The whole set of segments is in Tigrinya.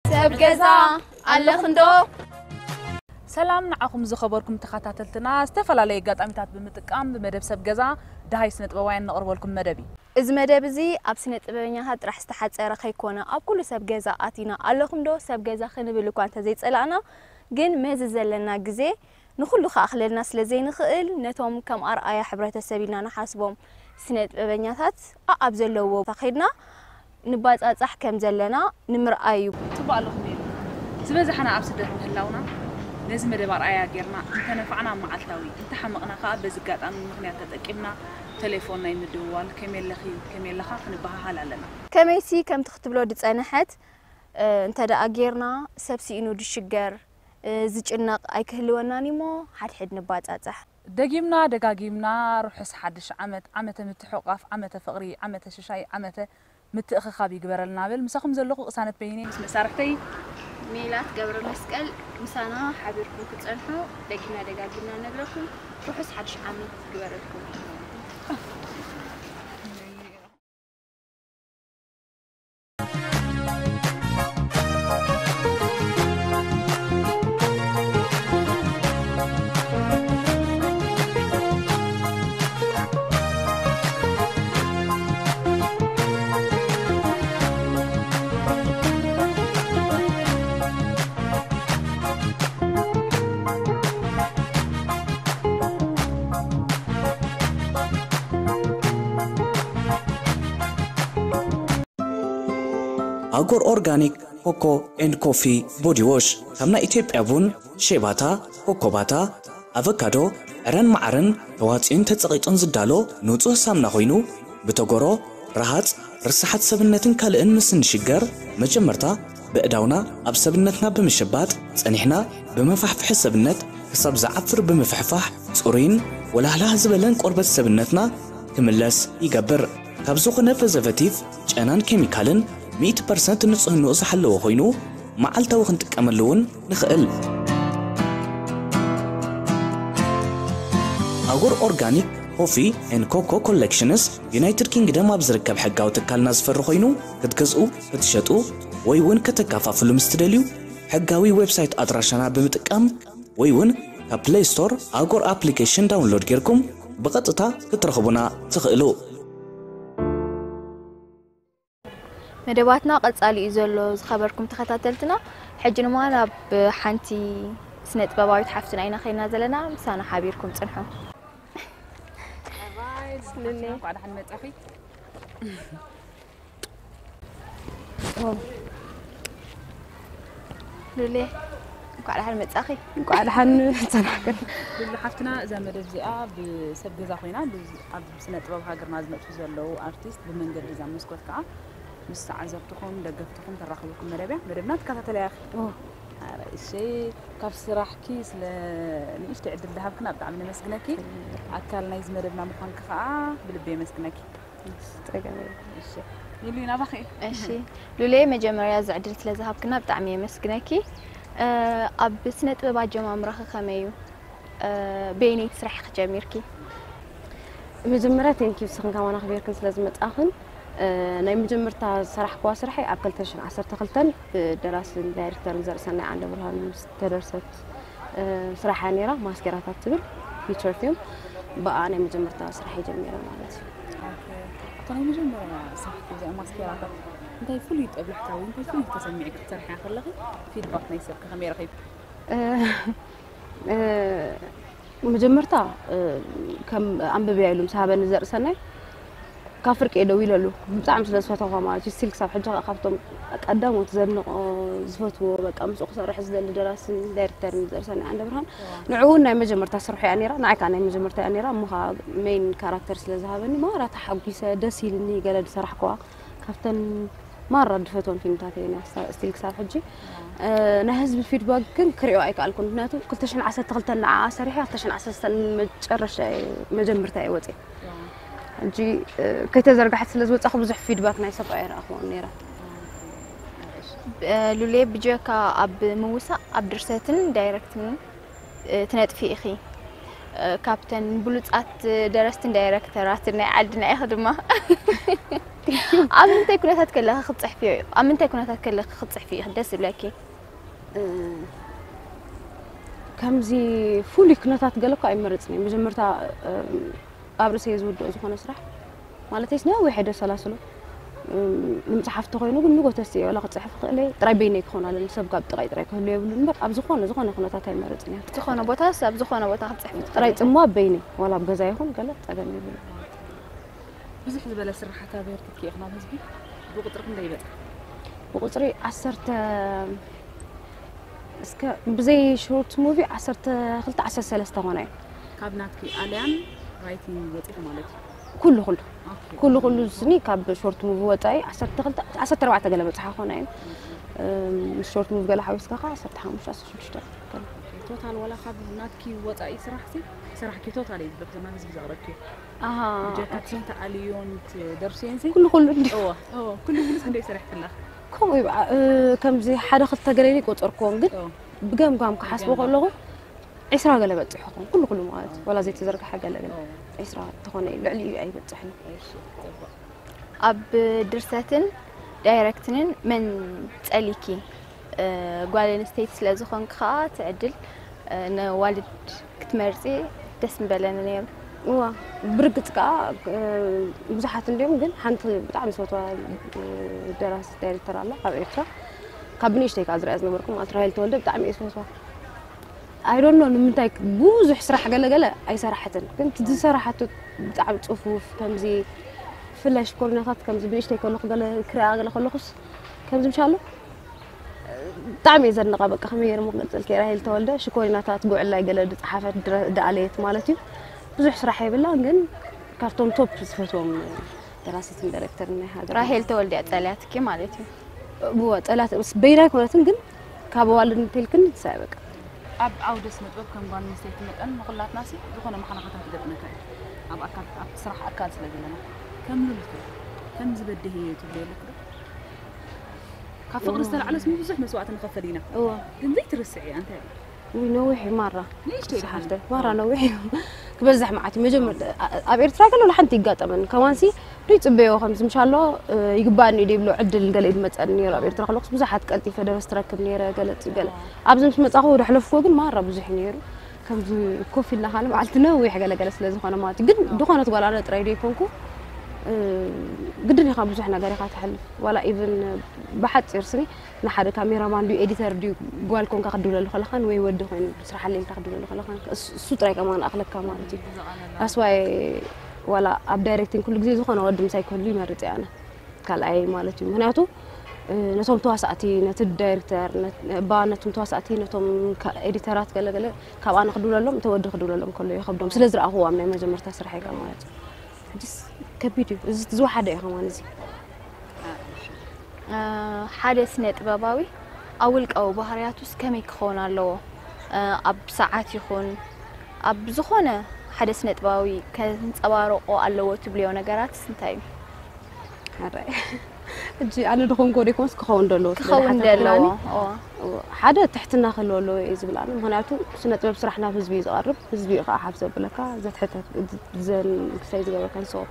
ሰብ ገዛ ኣለኽንዶ? ሰላም ንዓኹም ዝኸበርኩም ተኸታተልትና፣ ዝተፈላለዩ ኣጋጣሚታት ብምጥቃም ብመደብ ሰብ ገዛ ደሃይ ስነ ጥበባውያን ነቕርበልኩም መደብ እዩ። እዚ መደብ እዚ ኣብ ስነ ጥበበኛታት ጥራሕ ዝተሓጸረ ከይኮነ፣ ኣብ ኩሉ ሰብ ገዛ ኣቲና ኣለኹም ዶ ሰብ ገዛ ክንብል እኳ እንተዘይጸላእና፣ ግን መዚ ዘለና ግዜ ንኹሉ ክኣኽለልና ስለ ዘይንኽእል፣ ነቶም ከም ኣርኣያ ሕብረተሰብ ኢልና ንሓስቦም ስነ ጥበበኛታት ኣኣብ ዘለውዎ ቦታ ከይድና ንባጻጻሕ ከም ዘለና ንምርኣይ እዩ። ጽቡቕ ኣለኹም እዩ። ዝበዛሕና ኣብ ስደት ምህላውና፣ ነዚ መደብ ኣርኣያ ጌርና እንተነፋዕና መዓልታዊ፣ እንተሓመቕና ከኣ በዚ ኣጋጣሚ ምኽንያት ተጠቂምና ተሌፎን ናይ ምድውዋል፣ ከመይ ኣለኺ፣ ከመይ ኣለኻ ክንበሃሃል ኣለና። ከመይሲ ከምቲ ክትብሎ ዝጸንሐት፣ እ፣ እንተ ደኣ ጌርና፣ ሰብ ስኢኑ ዝሽገር፣ እ፣ ዝጭነቕ ኣይክህልወናን እዩሞ፣ ሓድሕድ ንባጻጻሕ። ደጊምና ደጋጊምና፣ ርሑስ ሓድሽ ዓመት፣ ዓመተ ምትሕቑቓፍ፣ ዓመተ ፍቕሪ፣ ዓመተ ሽሻይ፣ ዓመተ ምትእኽኻብ ይግበረልና ብል። ምሳኹም ዘለኹ ቅሳነት በይነ ምስ መሳርሕተይ ሜላት ገብረ መስቀል። ምሳና ሓቢርኩም ክትጸንሑ ደጊምና ደጋጊምና ንነግረኩም። ርሑስ ሓድሽ ዓመት ይግበረልኩም። ኣጎር ኦርጋኒክ ኮኮ ኤንድ ኮፊ ቦዲ ዎሽ፣ ካብ ናይ ኢትዮጵያ ቡን፣ ሼባታ፣ ኮኮባታ፣ ኣቨካዶ፣ ዕረን መዓርን ተዋጽኡን ተጸቒጡን ዝዳሎ ንጹህ ሳምና ኮይኑ፣ ብተጎሮ፣ ረሃጽ፣ ርሳሓት ሰብነትን ካልእን ምስ እንሽገር፣ መጀመርታ ብእዳውና ኣብ ሰብነትና ብምሽባጥ፣ ጸኒሕና ብመፋሕፍሒ ሰብነት ክሳብ ዝዓፍር ብምፍሕፋሕ፣ ጽሩይን ወላህላህ ዝበለን ቆርበት ሰብነትና ክምለስ ይገብር። ካብ ዝኾነ ፕሪዘርቬቲቭ፣ ጨናን ኬሚካልን ሚእቲ ፐርሰንት ንጽህንኡ ዝሓለወ ኮይኑ፣ መዓልታዊ ክንጥቀመሉ እውን ንኽእል። ኣጎር ኦርጋኒክ ኮፊ ኤንድ ኮኮ ኮሌክሽንስ ዩናይትድ ኪንግደም ኣብ ዝርከብ ሕጋዊ ትካልና ዝፈሪ ኮይኑ፣ ክትገዝኡ፣ ክትሸጡ ወይ እውን ከተከፋፍሉ ምስ ትደልዩ፣ ሕጋዊ ዌብሳይት ኣድራሻና ብምጥቃም ወይ እውን ካብ ፕሌይ ስቶር ኣጎር ኣፕሊኬሽን ዳውንሎድ ጌርኩም ብቐጥታ ክትረኽቡና ትኽእሉ። መደባትና ቀጻሊ እዩ ዘሎ፣ ዝኸበርኩም ተኸታተልትና። ሕጂ ድማ ናብ ሓንቲ ስነ ጥበባዊት ሓፍትና ኢና ከይና ዘለና፣ ምሳና ሓቢርኩም ጽንሑ። እንኳዕ ደሓን መጻኺ። ሉሌ፣ እንኳዕ ደሓን መጻኺ። እንኳዕ ደሓን ጸናሕክን። ሉሉ ሓፍትና፣ እዛ መደብ እዚኣ ብሰብ ገዛ ኮይና፣ ብ-፣ ኣብ ስነ ጥበብ ሃገርና ዝነጥፉ ዘለዉ ኣርቲስት ብመንገዲ እዛ መስኮት ከኣ ምስ ተዓዘብትኹም፣ ደገፍትኹም ተራኽበኩም መደብ እያ። መደብና ትከታተልያ ኢኺ? ኦ። ኣረ፣ እሺ፣ ካብ ስራሕኪ ስለ ንእሽተይ ዕድል ዝሃብክና ብጣዕሚ ነመስግነኪ። ኣካል ናይዚ መደብና ምዃንኪ ከኣ ብልቢ የመስግነኪ። እሺ፣ ጸገም የለን። እሺ። ሉሊ፣ ናባኺ። እሺ። ሉሌ፣ መጀመርያ እዚ ዕድል ስለ ዝሃብክና ብጣዕሚ የመስግነኪ። እ፣ ኣብ ስነ ጥበብ ኣጀማምራኺ ከመይ እዩ? እ፣ በየነይቲ ስራሕኺ ጀሚርኪ? መጀመርያ፣ ቴንኪዩ፣ ንስኽን ከማን ኣኽቢርክን ስለ ዝመጻኽን። እ፣ ናይ መጀመርታ ዝሰራሕክዋ ስራሐይ ኣብ ክልተ ሽሕን ዓሰርተ ክልተን ብደራስን ዳይሬክተርን ዘርእሰናይ ዓንደ ብርሃን ዝተደርሰት፣ እ፣ ስራሕ እያ ነይራ፣ ማስኬራታት ትብል ፊቸር ፊልም። ብኣ ናይ መጀመርታ ስራሐይ ጀሚረ ማለት እዩ። ኦኬ። እታ ናይ መጀመርያ ስራሕኪ እዚኣ ማስኬራታት፣ እንታይ ፍሉይ ጠቢሕካ ወይ እንታይ ፍሉይ ተሰሚዕኪ ክትሰርሕያ ከለኺ፣ ፊድባክ ናይ ሰብኪ ከመይ ረኺብኪ? እ፣ እ፣ መጀመርታ፣ እ፣ ከም ኣንብብያ ኢሉ ምስ ሃበኒ ዘርእሰናይ፣ ካብ ፍርቂ እየ ደዊለሉ። ብጣዕሚ ስለ ዝፈተኹዋ ማለት እዩ። ስቲል ክሳብ ሕጂ ከኣ ካብቶም ቀዳሞት ዘድንቖ፣ ዝፈትዎ፣ በቃ ምስኡ ክሰርሕ ዝደሊ ደራስን ዳይሬክተርን ዘርእሰናይ ዓንደ ብርሃን። ዋው። ንዕኡ እውን ናይ መጀመርታ ስርሑ እያ ነይራ፣ ንዓይ ከኣ ናይ መጀመርታ እያ ነይራ። እሞ ከኣ ሜይን ካራክተር ስለ ዝሃበኒ፣ ማራ ተሓጒሰ፣ ደስ ኢልኒ፣ ገለ ዝሰራሕክዋ ካብተን ማራ ድፈትወን ፊልምታት እየን እያ፣ ስታ-፣ ስቲል ክሳብ ሕጂ። እ፣ ናይ ህዝቢ ፊድባክ ግን ክሪኦ ኣይከኣልኩን። ምክንያቱ ክልተ ሽሕን ዓሰርተ ክልተን ንዓኣ ሰሪሐ፣ ክልተ ሽሕን ዓሰርተ ክልተን መጨረሻ እየ፣ መጀመርታ እየ ወፅየ። ሕጂ፣ እ፣ ከይተዘርግሐት ስለ ዝወፃኹ ብዙሕ ፊድባክ ናይ ሰብ ኣይረኣኹዎን ነይረ። እ፣ ሉሌ፣ ብጀካ ኣብ ምውሳእ፣ ኣብ ድርሰትን ዳይረክትን፣ እ፣ ትነጥፊ ኢኺ። ካብተን ብሉጻት ደረስትን ዳይረክተራትን ናይ ዓድና ኢኺ ድማ። ኣብ ምንታይ ኩነታት ከለኺ ክትጽሕፍዮ፣ ኣብ ምንታይ ኩነታት ከለኺ ክትጽሕፊ ኢኺ ደስ ዝብለኪ? ከምዚ ፍሉይ ኩነታት ገለ እኮ ኣይመርጽን እየ። መጀመርታ ኣብ ርእሰይ ዝውድኦ ዝኾነ ስራሕ ማለተይስ ነዊሕ እየ ደሰላስሎ። ንምፅሓፍ ተኮይኑ ግን ንጎተስ እየ፣ ዋላ ክፅሕፍ ክእል እየ። ጥራይ በይነይ ክኾን ኣለኒ፣ ሰብ ካብ ጥቃይ ጥራይ ክህሉ የብሉን እምበር ኣብ ዝኾነ ዝኾነ ኩነታት ኣይመርጽን እየ። ዝኾነ ቦታስ ኣብ ዝኾነ ቦታ ክትጽሕፊ ትኽእሊ ጥራይ ኢኺ። ጽምዋ በይነይ፣ ዋላ ኣብ ገዛ ይኹን ገለ ጸገም የብሉን። ብዙሕ ዝበለ ስራሓት ኣበርኪትኪ ኢኺ ናብ ህዝቢ። ብቁፅሪ ክንደይ ይበፅሕ? ብቁፅሪ ዓሰርተ እስከ ብዘይ ሾርት ሙቪ ዓሰርተ ክልተ ዓሰርተ ሰለስተ ኾና እዩ። ካብ ናትኪ ኣልያን ራይቲንግ ወፂኺ ማለት እዩ። ኩሉ ኩሉ ኦኬ። ኩሉ ኩሉ ስኒ ካብ ሾርት ሙቪ ወፃኢ ዓሰርተ ክልተ ዓሰርተ ኣርባዕተ ገለ በፅሓ ኾና እዩ። ምስ ሾርት ሙቪ ገለ ሓዊስካ ከዓ ዓሰርተ ሓሙሽተ ዓሰርተ ሽዱሽተ። ቶታል ዋላ ካብ ናትኪ ወፃኢ ስራሕ ሲ ስራሕኪ ቶታል እዩ ዝበክል ናብ ህዝቢ ዘቕረብኪ። ኣሃ። ጀካቲን ተኣልዮን ደርሴን ሲ ኩሉ ኩሉ እንዲ እዎ እዎ ኩሉ ሙሉስ እንደ ይሰረሕክላ። ከምኡ እዩ በዓ። ከምዚ ሓደ ክልተ ገለ ቆፀርክዎም ግን እዎ ብገምጋም ክሓስቦ ብገምጋም። ከለኹ ዒስራ ገለ በፅሑ ኾን ኩሉ ኩሉ ማለት እዩ። ዋላ ዘይተዘርግሐ ገለ ገለ እዎ ዒስራ ተኾነ እዩ፣ ልዕሊኡ ኣይበፅሕን። እሺ፣ ጽቡቕ። ኣብ ድርሰትን ዳይረክትንን መን ጸሊኪ? እ፣ ጓል ኣንስተይቲ ስለ ዝኾንኪ ኸኣ እቲ ዕድል፣ እ፣ ነዋልድ ክትመርጺ ደስ ምበለኒ ነይሩ። እዋ፣ ብርግጽ ከኣ፣ እ፣ ብዙሓት እንድዮም፣ ግን ሓንቲ ብጣዕሚ ዝፈትዋ፣ እ፣ ደራሲት ዳይሬክተር ኣላ ካብ ኤርትራ። ካብ ብንእሽተይ ከኣ ዝሪኣ ዝነበርኩ ማለት ራሄል ተወልደ ብጣዕሚ እየ ዝፈትዋ። I don't know ንምንታይ ብዙሕ ስራሕ ገለ ገለ ኣይሰራሐትን፣ ግን እቲ ዝሰራሓቶ ብጣዕሚ ጽፉፍ፣ ከምዚ ብፍላይ ሽኮሪናታት ከምዚ ብንእሽተይ ከለኹ ገለ ክሪኣ ገለ ከለኹስ ከምዚ ምሻሎ ብጣዕሚ እየ ዘድንቓ። በቃ ከመይ ገይረ እሞ ክገልጸልኪ እየ፣ ራሄል ተወልደ ሽኮሪናታት ጉዕላይ ገለ ዝጸሓፈት ድረ- ዝኣለየት ማለት እዩ። ብዙሕ ስራሕ የብላን፣ ግን ካብቶም ቶፕ ዝፈትዎም ደራሲትን ዳይሬክተርን ናይ ሃገር ራሄል ተወልደ እያ ጸልያትኪ ማለት እዩ። እወ ጸላት በይናይ ኮነትን ግን ካብ ኣዋልድ እንተልክን ንሳ እያ በቃ። ኣብ ዓውደ ስነ ጥበብ ከም ጓል ኣንስተይቲ መጠን ንኹላትናሲ ዝኾነ ማሕናኸታት ይገጥመካ እዩ። ኣብ ኣካል ኣብቲ ስራሕ ኣካል ስለ ዘለና ከም ሉል ትብል ከም ዝበድህ እየ ትብሎ የለክ ዶ? ካብ ፍቕሪ ዝተላዕለስ ብዙሕ መስዋእቲ ንኸፈል ኢና። እወ ግን ዘይትርስዕ እያ እንታይ እዩ? ውይ ነዊሕ እዩ ማራ ንእሽተይ ድሓን ዝሓፍተ ማራ ነዊሕ እዩ። ክበዝሕ መዓት እዩ መጀመር ኣብ ኤርትራ ከሎ ሓንቲ ይጋጠመን ከማንሲ ዶ ይጽበዮ ከምዚ ምሻሎ ይግባኣኒ እዩ ይብሎ ዕድል ገለ እዩ ዝመጸኒ ነይሩ ኣብ ኤርትራ ከለኩስ ብዙሓት ቀልጢፈ ደረስቲ ረክብ ነይረ ገለ ገለ ኣብዚ ምስ መጻኹ ወደ ሕለፍኩ ግን ማራ ብዙሕ እዩ ነይሩ ከምዚ ኮፍ ኢልና ካልእ መዓልቲ ነዊሕ ገለ ገለ ስለ ዝኾነ ማለት እዩ ግን ዝኾነት ጓል ኣነ ጥራይ ዶ ይኮንኩ ግድን ኢኻ ብዙሕ ነገር ኢኻ ትሕልፍ ዋላ ኢቭን ብሓጺር ስኒ ንሓደ ካሜራማን ድዩ ኤዲተር ድዩ ጓል ኮንካ ክድውለሉ ከለኻን ወይ ወዲ ኮይኑ ስራሕ ኣለልካ ክድውለሉ ከለኻን እሱ ጥራይ ከማን ኣኽለካ ማለት እዩ ኣስዋይ ዋላ ኣብ ዳይሬክቲንግ ኩሉ ግዜ ዝኾነ ወዲ ምሳይ ክህሉ ይመርፅ እየ ኣነ ካልኣይ ማለት እዩ ምክንያቱ ነቶም ተዋሳእቲ ነቲ ዳይሬክተር ባ ነቶም ተዋሳእቲ ነቶም ኤዲተራት ገለገለ ካብ ኣነ ክድውለሎም እተ ወዲ ክድውለሎም ከሎ ይኸብዶም ስለ ዝረኣኽዎ ኣብ ናይ መጀመርታ ስራሕ ኢካ ማለት እዩ ሕጂስ ከቢድ እዩ እዚ ዝወሓደ እዩ ከማን እዚ ሓደ ስነ ጥበባዊ ኣብ ውልቃዊ ባህርያቱስ ከመይ ክኸውን ኣለዎ? ኣብ ሰዓት ይኹን ኣብ ዝኾነ ሓደ ስነ ጥበባዊ ከንጸባርቆ ኣለዎ ትብልዮ ነገራትስ እንታይ እዩ? ሕጂ ኣነ ድኾንኮ ደይኮንስ ክኸውን ደለዎ ክኸውን ደለዎ ሓደ ትሕትና ክህልዎ ኣለዎ እዩ ዝብል ኣነ ምክንያቱ ስነ ጥበብ ስራሕ ናብ ህዝቢ እዩ ዝቐርብ ህዝቢ እዩ ከዓ ሓፍ ዘብለካ ዘትሕተዘንክሳይ ዝገብረካ ንስዎ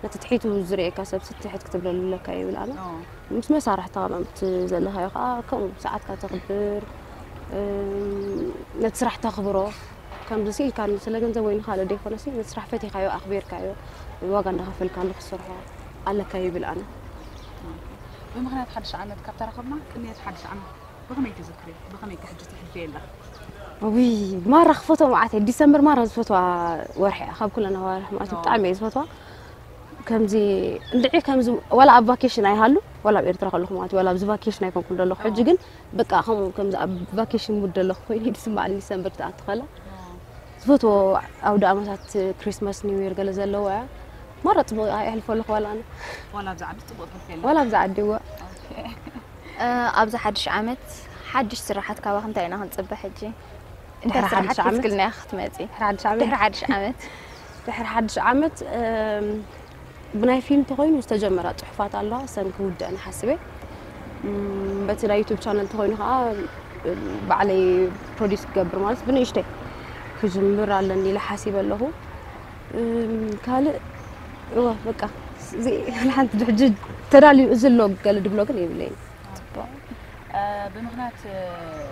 ነቲ ትሒቱ ዝርእየካ ሰብ ሲ ትሕት ክትብለሉ ኣለካ ይብል ኣነ። ምስ መሳርሕትኻ ምእንቲ ዘለኻዮ ከዓ ከምኡ ሰዓትካ ተኽብር፣ ነቲ ስራሕ ተኽብሮ፣ ከምዚ ሲ ኢልካ ስለ ገንዘብ ወይ ንኻልእ ዘይኮነ ሲ ነቲ ስራሕ ፈቲኻዮ ኣኽቢርካዮ ዋጋ እንዳኸፈልካሉ ክትሰርሖ ኣለካ ይብል ኣነ። ብምኽንያት ሓድሽ ዓመት ካብ ተራኸብና ቅንየት ሓድሽ ዓመት ብኸመይ ትዝክሪ? ብኸመይ ከ ሕጂ ትሕልፍዮ ኣለኺ? ውይ ማራ ክፈትዎ መዓት እየ ዲሰምበር ማራ ዝፈትዋ ወርሒ እያ ካብ ኩለን ኣዋርሕ ማለት እዩ ብጣዕሚ እየ ዝፈትዋ ከምዚ እንድዒ ከምዚ ዋላ ኣብ ቫኬሽን ኣይሃሉ ዋላ ኣብ ኤርትራ ከለኹ ማለት እዩ ዋላ ኣብዚ ቫኬሽን ኣይኮንኩን ዘለኹ ሕጂ ግን በቃ ከምኡ ከምዚ ኣብ ቫኬሽን ሙድ ዘለኹ ኮይኑ እዩ ዝስምዓኒ ዲሰምበር ትኣቱ ከላ ዝፈትዎ ኣውደ ኣመታት ክሪስማስ ኒው ይር ገለ ዘለዎ እያ ማራ ፅቡቅ እያ የሕልፎ ኣለኹ ዋላ ኣነ ዋላ ኣብዚ ዓዲ ፅቡቅ ትሕልፊ ኣለኺ ዋላ ኣብዚ ዓዲ እወ ኣብዚ ሓድሽ ዓመት ሓድሽ ስራሓት ካባኺ እንታይ ኢና ክንፅበ ሕጂ? እንታይ ድሕሪ ሓድሽ ስራሓት ዓመት? ሒዝክልና ኢኺ ክትመፂ? ድሕሪ ሓድሽ ዓመት? ድሕሪ ሓድሽ ዓመት ድሕሪ ሓድሽ ዓመት እም፣ ብናይ ፊልም ተኮይኑ ዝተጀመራ ፅሑፋት ኣለዋ ሰን ክውድአን ሓስበ እም፣ በቲ ናይ ዩቱብ ቻነል ተኮይኑ ከዓ እም፣ ባዕለይ ፕሮዲስ ክገብር ማለት ብንእሽተይ ክጅምር ኣለኒ ኢለ ሓሲበ ኣለኹ። እም፣ ካልእ እወ በቃ እዚ ሓንቲ ድሕጂ ተዳልዩ እዚ ኣሎ ገለ ድብሎ ግን የብለይን። ብምክንያት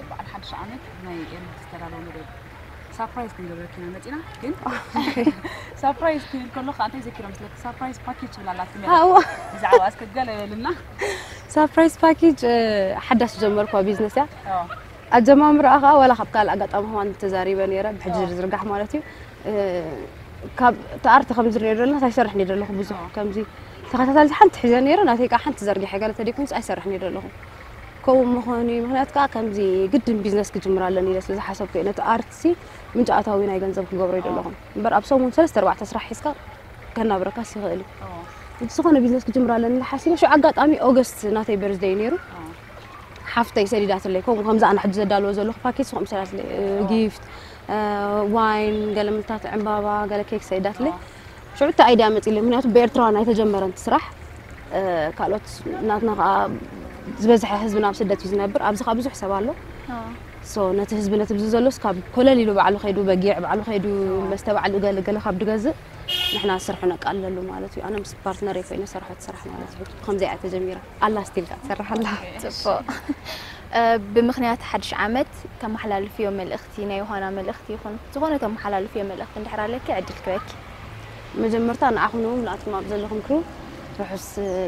በዓል ሓድሽ ዓመት ናይ ኤርሚት ዝተዳለወ መደብ ሳፕራይዝ ክንገብረኪ ኢና መፂና። ግን ሳፕራይዝ ክብል ከለኹ እንታይ ዘኪረ መስለኪ? ሳፕራይዝ ፓኬጅ ትብል ኣላትኒ። ኣዎ። ብዛዕባ እስኪ ገለ በልና። ሳፕራይዝ ፓኬጅ ሓዳሽ ዝጀመርኳ ቢዝነስ እያ። ኣጀማምራኣ ከዓ ዋላ ካብ ካልእ ኣጋጣሚ ከማን ተዛሪበ ነይረ ብሕጂ ዝርጋሕ ማለት እዩ። ካብ ተኣርቲ ከምዚ ሪኦ ዘለና ኣይሰርሕ ነይረ ኣለኹ ብዙሕ ከምዚ ተኸታታሊ ሓንቲ ሒዘ ነይረ ናተይ ከዓ ሓንቲ ዘርጊሐ ገለ ተደይኮንስ ኣይሰርሕ ነይረ ኣለኹ። ከምኡ ምኾኑ ምክንያት ከዓ ከምዚ ግድን ቢዝነስ ክጅምር ኣለኒ ኢለ ስለ ዝሓሰብኩ እየ ነቲ ኣርትሲ ምንጭ ኣታዊ ናይ ገንዘብ ክገብሮ ይደለኹም እምበር ኣብ ሰሙን ሰለስተ ኣርባዕተ ስራሕ ሒዝካ ከናብረካስ ይኽእል እዩ። እቲ ዝኾነ ቢዝነስ ክጅምር ኣለኒ ኢለ ሓሲበ ሽዑ ኣጋጣሚ ኦገስት ናተይ በርዝደይ ነይሩ። ሓፍተይ ሰዲዳትለይ ከምኡ ከምዚ ኣነ ሕጂ ዘዳልዎ ዘለኹ ፓኬጅ ስኹም ሰዲዳትለይ ጊፍት ዋይን ገለ ምልታት ዕምባባ ገለ ኬክ ሰዲዳትለይ። ሽዑ እቲ ኣይድያ መፂለይ ምክንያቱ ብኤርትራውያን ኣይተጀመረን እቲ ስራሕ። ካልኦት ናትና ከዓ ዝበዝሐ ህዝቢ ናብ ስደት እዩ ዝነብር ኣብዚ ከዓ ብዙሕ ሰብ ኣሎ። ሶ ነቲ ህዝቢ ነቲ ብዚ ዘሎስ ካብ ኮለል ኢሉ ባዕሉ ከይዱ በጊዕ ባዕሉ ከይዱ መስተ ባዕሉ ገለ ገለ ካብ ድገዝእ ንሕና ስርሑ ነቃልለሉ ማለት እዩ። ኣነ ምስ ፓርትነር ኮይነ ሰርሖ እቲ ስራሕ ማለት እዩ። ከምዚ እያ ተጀሚራ ኣላ ስቲል ከዓ ትሰርሕ ኣላ። ጽቡቕ። እ፣ ብምኽንያት ሓድሽ ዓመት ተመሓላልፍዮ መልእኽቲ ናይ ዮሃና መልእኽቲ ይኹን ዝኾነ ተመሓላልፍዮ መልእኽቲ እንድሕር ኣለኪ ዕድል ክበኪ። መጀመርታ ንዓኹም እውን ንኣትኩም ኣብ ዘለኹም ክሩ ርሑስ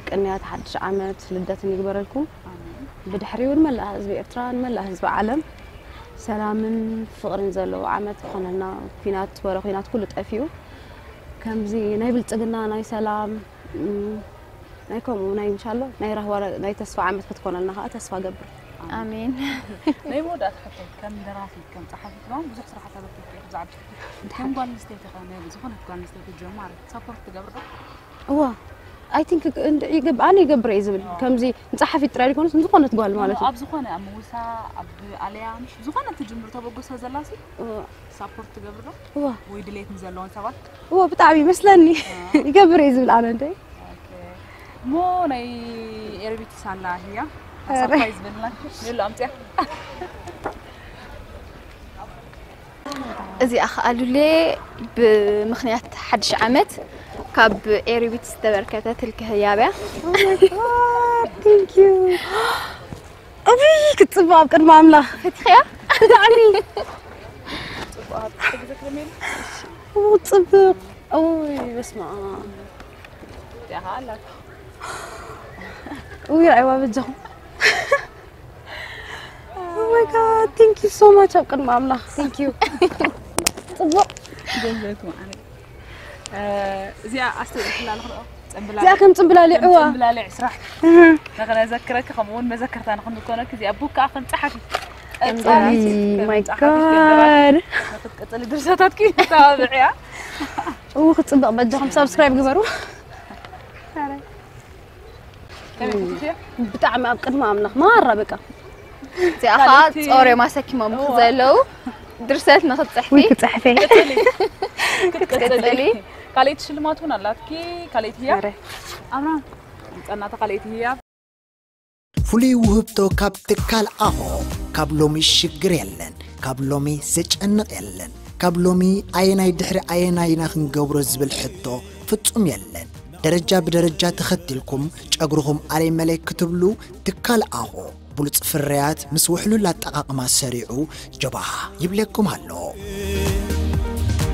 ቅንያት ሓድሽ ዓመት ልደትን ይግበረልኩም። ብድሕሪ እውን መላእ ህዝቢ ኤርትራ ንመላእ ህዝቢ ዓለም ሰላምን ፍቕርን ዘለዎ ዓመት ይኾነልና። ኩናት ወረ ኩናት ኩሉ ጠፊኡ ከምዚ ናይ ብልጽግና ናይ ሰላም ናይ ከምኡ ናይ እንሻሎ ናይ ራህዋ ናይ ተስፋ ዓመት ክትኮነልና ከዓ ተስፋ ገብር። ኣሜን። ናይ መወዳእታ ሕቶ ከም ደራፊት ከም ጸሓፊት ዶ ብዙሕ ስራሓት ኣበርኪትኪ ብዛዕባ ከም ጓል ኣንስተይቲ ከ ዝኾነት ጓል ኣንስተይቲ ጀማሪ ሳፖርት ትገብር ዶ? እዋ ኣይ ቲንክ ይገብር ኣነ ይገብር እየ ዝብል ከምዚ ንጸሓፊት ጥራይ ዲኮነስ ንዝኾነት ጓል ማለት እዩ። ኣብ ዝኾነ ኣብ ምውሳ ኣብ ኣልያ ምሽ ዝኾነ ትጅምር ተበግሶ ዘላሲ ሳፖርት ትገብር ዶ? እዋ ወይ ድሌት ንዘለውን ሰባት እዋ ብጣዕሚ ይመስለኒ ይገብር እየ ዝብል ኣነ እንደ እሞ ናይ ኤርቢቲ ሳላ ህያ ሳፕራይዝ በልና ንሉ ኣምፅያ እዚኣ ከዓ ሉሌ ብምኽንያት ሓድሽ ዓመት ካብ ኤሪቢት ዝተበርከተት ህልክ ህያብያ። Thank you። እይ ክትፅብቕ ኣብ ቅድሚ ኣምላኽ ፈቲኽያ? ብጣዕሚ ጽብቕ። እይ በስመ ኣብ። እይ ርኣይዋ በጃኹም። Oh my God, thank you so much ኣብ ቅድሚ ኣምላኽ thank you። ጽቡቕ። እዚኣ ኣስተይ ትላለ ክልኦ እዚኣ ከም ጽምብላሊዕዋ። ጽምብላሊዕ ስራሕ ንኽነዘክረኪ ከምኡ እውን መዘከርታ ንኽንኮነኪ እዚኣ ቡክ ከዓ ከም ጸሓፊ Oh my God። ክትቅጽሊ ድርሰታትኪ ተባብዕያ። እው ክጽብቕ በጃኹም ሳብስክራይብ ግበሩ። ብጣዕሚ ኣብ ቅድሚ ኣምላኽ ማራ በቃ እዚኣ ከዓ ጾር እዮም ኣሰኪሞም ዘለዉ ድርሰት ንክትፅሕፊ ወይ ክፅሕፌ ክትቅፅሊ ካልኣይቲ ሽልማት እውን ኣላትኪ። ካልኣይቲ ህያ ኣምራ ጸናተ ካልኣይቲ ህያ ፍሉይ ውህብቶ ካብ ትካል ኣኾ ካብ ሎሚ ሽግር የለን፣ ካብ ሎሚ ዘጨንቕ የለን፣ ካብ ሎሚ ኣየናይ ድሕሪ ኣየናይ ኢና ክንገብሮ ዝብል ሕቶ ፍጹም የለን። ደረጃ ብደረጃ ተኸቲልኩም ጨጉርኹም ኣለይ መለይ ክትብሉ ትካል ኣኾ ብሉጽ ፍርያት ምስ ውሕሉል ኣጠቓቕማ ሰሪዑ ጀባሃ ይብለኩም ኣሎ።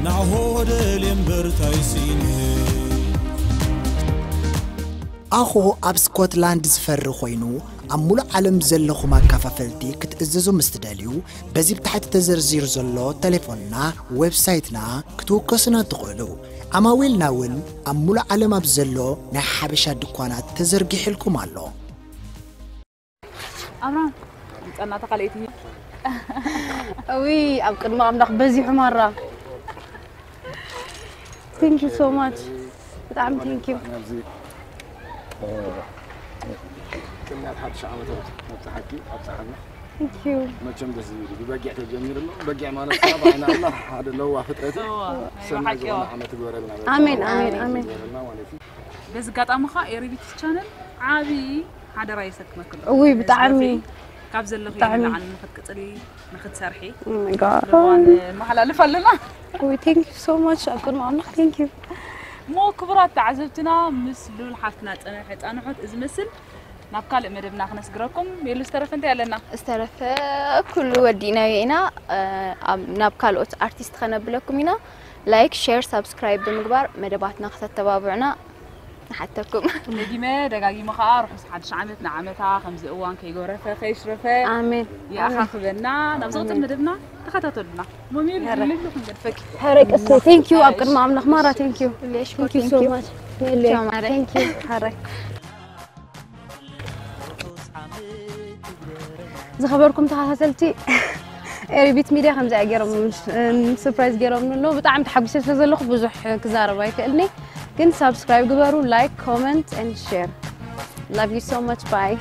ናሆ ደልየ እምበር ታይ ስኢነ ኣኾ ኣብ ስኮትላንድ ዝፈሪ ኮይኑ ኣብ ሙሉእ ዓለም ዘለኹም ኣካፋፈልቲ ክትእዝዙ ምስ ትደልዩ በዚ ብታሕቲ ተዘርዚሩ ዘሎ ተሌፎንና ዌብሳይትና ክትውከሱና ትኽእሉ። ዓማዊልና እውን ኣብ ሙሉእ ዓለም ኣብ ዘሎ ናይ ሓበሻ ድኳናት ተዘርጊሕልኩም ኣሎ። ኣብራም ጸናተ ካልኣይቲ እዊ ኣብ ቅድሚ ኣምላኽ በዚሑ ማራ thank you so much ብጣዕሚ thank you ቅንያት ሓድሽ ዓመት ኣብፀሓኪ ኣብፀሓና። Thank you። መቸም ደስ ዝብል እዩ። ብበጊዕ ተጀሚሩ ኣሎ። በጊዕ ማለት ከዓ ብዓይኒ ኣላህ ሓደ ለዋ ፍጥረት እዩ። ሰናይ ዝኾነ ዓመት ይግበረልና። ኣሜን፣ ኣሜን፣ ኣሜን። ይግበረልና ማለት እዩ። በዚ ኣጋጣሚ ከዓ ኤሪቢትስ ቻነል ዓብዪ ሓደራ የሰክመክሎ። እውይ፣ ብጣዕሚ። ካብ ዘለኺ ብጣዕሚ። ንላዕሊ ንኽትቅፅሊ ንኽትሰርሒ Oh my God. ልባን መሓላልፍ ኣለና። We thank you so much ኣብ ቅድሚ ኣምላኽ thank you. እሞ ክቡራት ተዓዘብትና ምስ ሉል ሓፍትና ፀነሐ ፃንሖት እዚ መስል ናብ ካልእ መደብና ክነስግረኩም። የሉ ዝተረፈ እንታይ ኣለና? ዝተረፈ ኩሉ ወዲእናዮ ኢና። እ፣ ኣብ- ናብ ካልኦት ኣርቲስት ከነብለኩም ኢና። ላይክ፣ ሼር፣ ሳብስክራይብ ብምግባር መደባትና ከተተባብዑና ንሓተኩም። ደጊመ ደጋጊመ ከዓ ርሑስ ሓድሽ ዓመት ንዓመታ ከምዚ እዋን ከይጎረፈ ከይሽረፈ ኣሜን። ይኣኻኽበና። ናብ ዝቕፅል መደብና ተኸታተሉና። ሞሚል ልሉ ክንገድፈኪ ሕረይ ቀስ thank you ኣብ ቅድሚ ኣምላኽ ማራ thank you. Thank you so much. ቻው ማራ። Thank you. ሕረይ ዝኸበርኩም ተኸታተልቲ ኤሪቢት ሚድያ ከምዚኣ ገይሮም ሰርፕራይዝ ገይሮም ኣለዉ። ብጣዕሚ ተሓጒሰ ስለ ዘለኹ ብዙሕ ክዛረብ ኣይክእልኒ፣ ግን ሳብስክራይብ ግበሩ፣ like, comment and share. Love you so much. Bye.